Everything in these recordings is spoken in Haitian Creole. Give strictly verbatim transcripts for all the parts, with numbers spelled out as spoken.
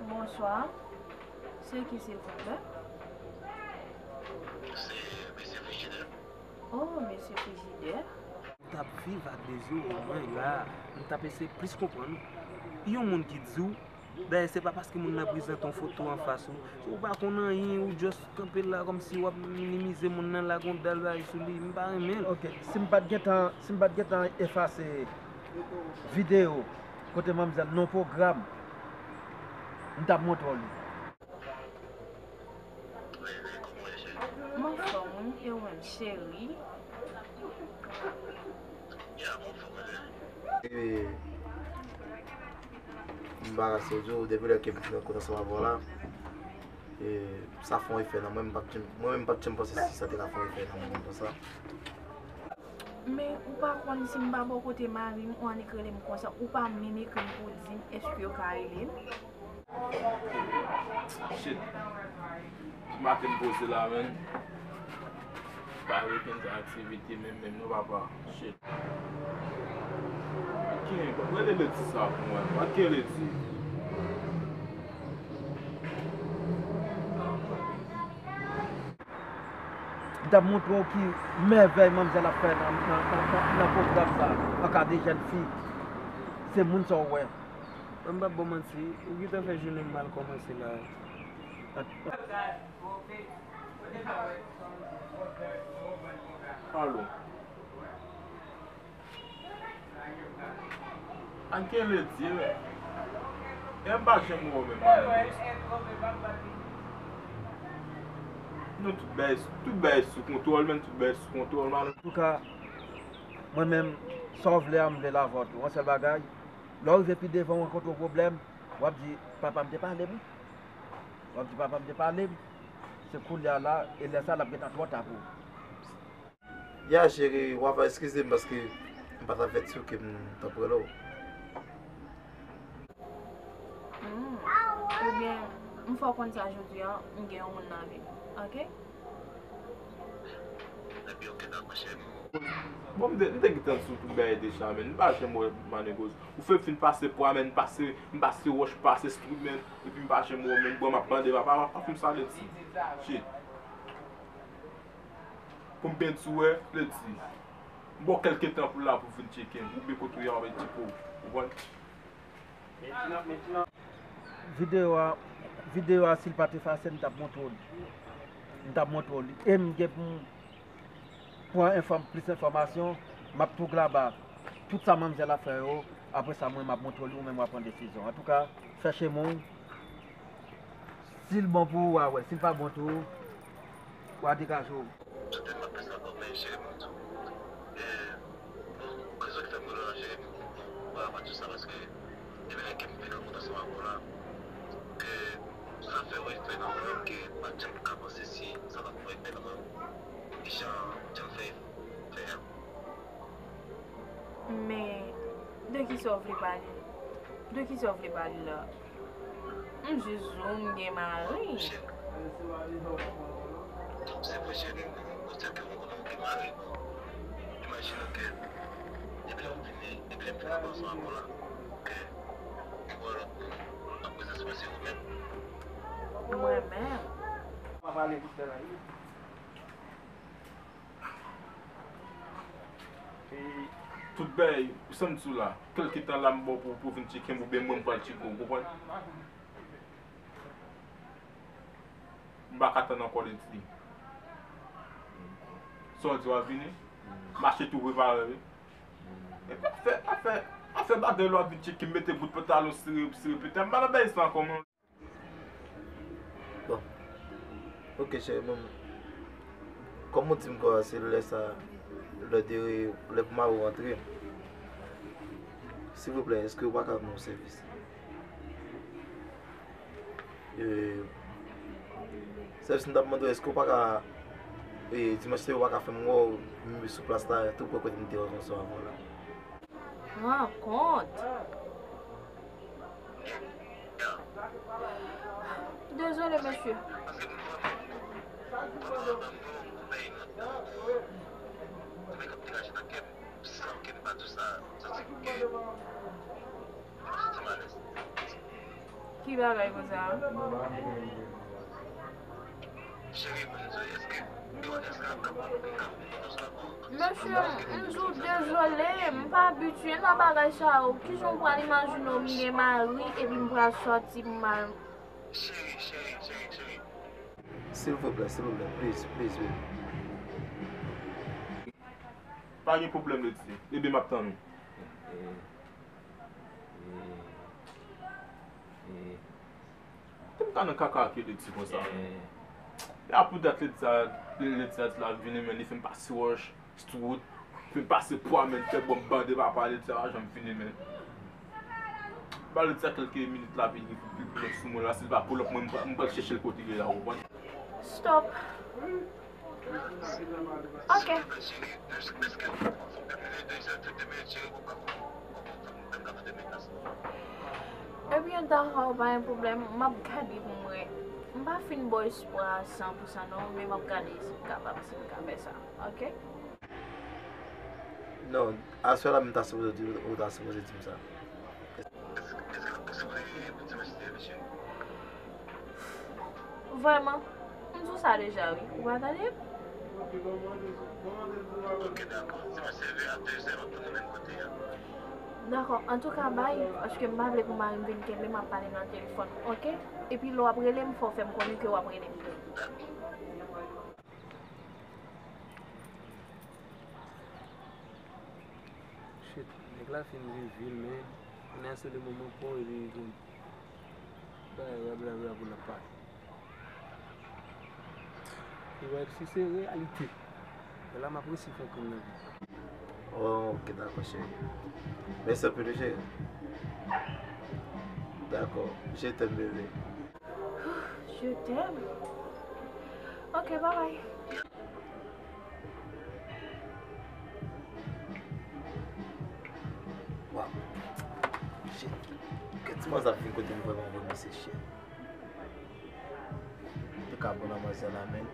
Bonswa. Se ki, silvouplè? Se mesye Frijidè. Oh, mesye Frijidè. M t ap viv ak de zye, omwen la, m t ap eseye plis konprann ou. Yon moun ki di w, dayè, se pa paske moun nan prezante yon foto anfas ou, ou pa konn anyen, ou just kanpe la kòmsi w ap minimize moun nan, lage yon dal bagay sou li, m pa renmen l. Ok, si m pa t gentan, si m pa t gentan efase videyo kote manmzèl nan pwogram, m t ap montre w li. M anfòm, wi, e ou menm, cheri? E, m pa ka di w, depi lè ke m fin rankontre ansanm avè w la, e, sa fè yon efè nan mwen, m pa t janm, mwen menm m pa t janm panse si sa te ka fè yon efè nan mwen konsa. Men ou pa konn si m pa bò kote mari m, ou annik rele m konsa, ou pa menm ekri m pou w di m èske yo ka rele m? Shit. Maten m poze la, man. Pa gen okenn aktivite menm, menm non, papa. Shit. Ki, rele Leti sa pou mwen. Wat gen Leti? M t ap montre w ki mèvèy manmzèl ap fè nan, nan, nan, nan, nan pwogram sa, an ka de jèn fi. Se moun sa w wè. Mwen m p ap ba w manti, ou gentan fè jounen m mal kòmanse la. Alo. Ankenle Dye. E m pa janm wè w menm, Marie Rose. Non, tout bagay, tout bagay sou kontwòl, menm tout bagay sou kontwòl, Marie. Antouka, mwen menm, sa w vle a, m vle l avè w tou. Yon sèl bagay, lè w rive pi devan, w rankontre yon pwoblèm, w ap di, papa m te pale m, wi. W ap di, papa m te pale m. Se koulye a la, e lè sa a, l ap gentan twò ta pou ou. Ya, cheri, w ap eskize m paske m pa t avèti w ke m t ap rele w. Hmm. Ebyen, m fè w konn sa jodi a, m gen yon moun nan vi m, oke? Epi, oke, dakò, cheri. Bon, m te, m te gentan sou tout bagay deja, men m pa janm wè Marie Rose. Ou fè m fin pase pwa, men m pase, m pase wòch, pase strik, men, epi m pa janm wè w, men bon, m ap mande, papa, pa fè m sa, Leti. Shit. Pou m byen di w, Leti. M ba w kèlke tan pou l la pou vin tcheke m. Oubyen kote w ye a, w ap tcheke w. Ou konprann? Videyo a, videyo a, si l pa t efase, m t ap montre w li. M t ap montre w li. E m gen pou m pran enfòm-, plis enfòmasyon, m ap tou glaba tout sa manmzèl ap fè yo. Apre sa, mwen, m ap montre w li, ou menm w ap pran desizyon. Antouka, fè chemen w. Si l bon pou ou, w a wè. Si l pa bon tou, w a degaje w. Sèten m ap fè sa kòm cheri m tou. E, bon, rezon ki fè m rele w la, cheri m, m pa ka pa di w sa, paske depi lè ke m fin rankontre ansanm avè w la, ke sa fè yon efè nan mwen, ke m pa t janm ka panse si sa t ap fè yon efè nan mwen, jan, jan l fè, fè a. Men, de kisa w vle pale? De kisa w vle pale la? M jis di w m gen mari. Se vre, cheri, m, m konsyan ke mwen konnen w gen mari. Imajine w ke, depi lè m vini, depi lè m fin ansanm avè w la, ke m wè lòt moun an prezans mwen, se ou menm. Mwen menm? Pa pale pou fè la. E tout bagay, ou santi w la, kèlke tan la m ba w pou, pou vin tcheke m, oubyen mwen m pral tcheke w, ou konprann? M pa ka tann ankò, Leti. Sa w di w ap vini? Mache tou prepare, wi. Epi afè, afè, afè bagay lè w ap vin tcheke m, mete bout pantalon sere, sere petè, m pa nan bagay sa ankò, mwen. Bon. Ok, cheri, mwen, kòm ou di m konsa, se lè sa, lè de, lè pou mari w rantre. Silvouplè, èske w pa ka rann mwen yon sèvis? E, sèvis m t ap mande w, èske w pa ka, e, dimanch se ou pa ka fè m wè w, m sou plas la, tou prè kote m te rankontre w avan la? Rankont? Dezole, mesye. Ki bagay konsa? Mesye, m di w dezole, m pa abitye nan bagay sa yo. Kijan w pral imajine w m gen mari epi m pral sòti m al? Silvouplè, silvouplè, please, please, baby. Pa gen pwoblèm, Letty. Ebyen, m ap tann ou. Te m ka nan kaka ak Letty konsa. E a pou dat Letty a, Letty a di l ap vini, men li fè m pase wòch sou wout. Fè m pase pwa, men tèt bò m bande, papa Letty a pa janm vini, men. Ba Letty a kèlke minit, l ap vini pou pull up sou mwen la, si l pa pull up, mwen, m pral, m pral chèche l kote l ye a, ou konprann? Stop. Ok. Ebyen, dakò, pa gen pwoblèm. M ap gade pou m wè. M pa fin bò espwa a san pou san non, men m ap gade si m kapab, si m ka fè sa. Ok? Non, aswè la, m ta sipoze di, ou ta sipoze di m sa. Vrèman? M di w sa deja, wi. Ou pa tande? Dakò. Antouka, bay, paske m pa vle pou mari m vin kenbe m ap pale nan telefòn, ok? Epi lè w ap rele m, fò w fè m konnen ke w ap rele m tou. Shit, nèg la fin vin vil, men kounye a se le moman pou li vin bay rablabla pou l ap pale. Li wè si se reyalite. Lè la m ap resi fè krim nan vi. Oh, ok, dakò, cheri. Mèsi anpil, wi, cheri. Dakò, je t'aime, bébé. Je t'aime. Ok, bye bye. Wow. Shit. Kèt ti manzè ap vin kote m vrèman vre, mesye, shit. Te ka bon nan manzè la, men.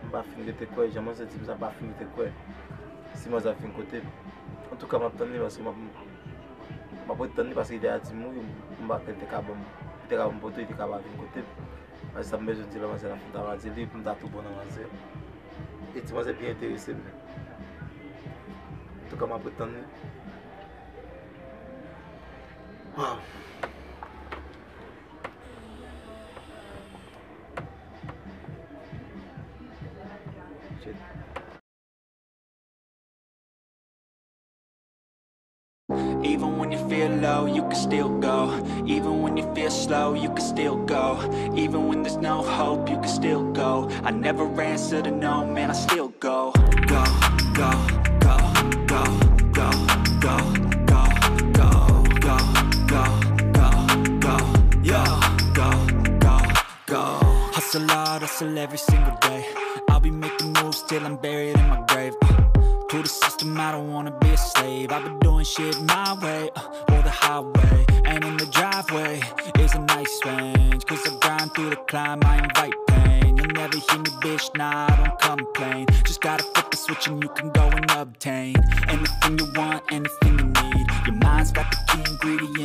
M pa fin rete kwè, jan manzè di m sa, m pa fin rete kwè. Si manzè ap vin kote m. Antouka, m ap tann li, paske m ap, m ap ret tann li, paske li te ka di m wi, m pa kwè li te ka ban m, li te ka ban m poto, li te ka pa vin kote m. Paske sa m bezwen di la, manzè la, fò m ta va di li, pou m ta tou bon nan manzè. E ti manzè byen enterese m. Antouka, m ap ret tann li. Wow. Shit. Even when you feel low, you can still go. Even when you feel slow, you can still go. Even when there's no hope, you can still go. I never answer to no, man, I still go. Go, go, go, go, go, go, go, go, go, go, go, go, yeah, go, go, go. Hustle hard, hustle every single day. I'll be making moves till I'm buried in my grave. Uh, to the system, I don't wanna be a slave. I've been doing shit my way, uh, or the highway. And in the driveway is a nice range. Cause I grind through the climb, I invite pain. You'll never hear me, bitch, nah, I don't complain. Just gotta flip the switch and you can go and obtain anything you want, anything you need. Your mind's got the key ingredient.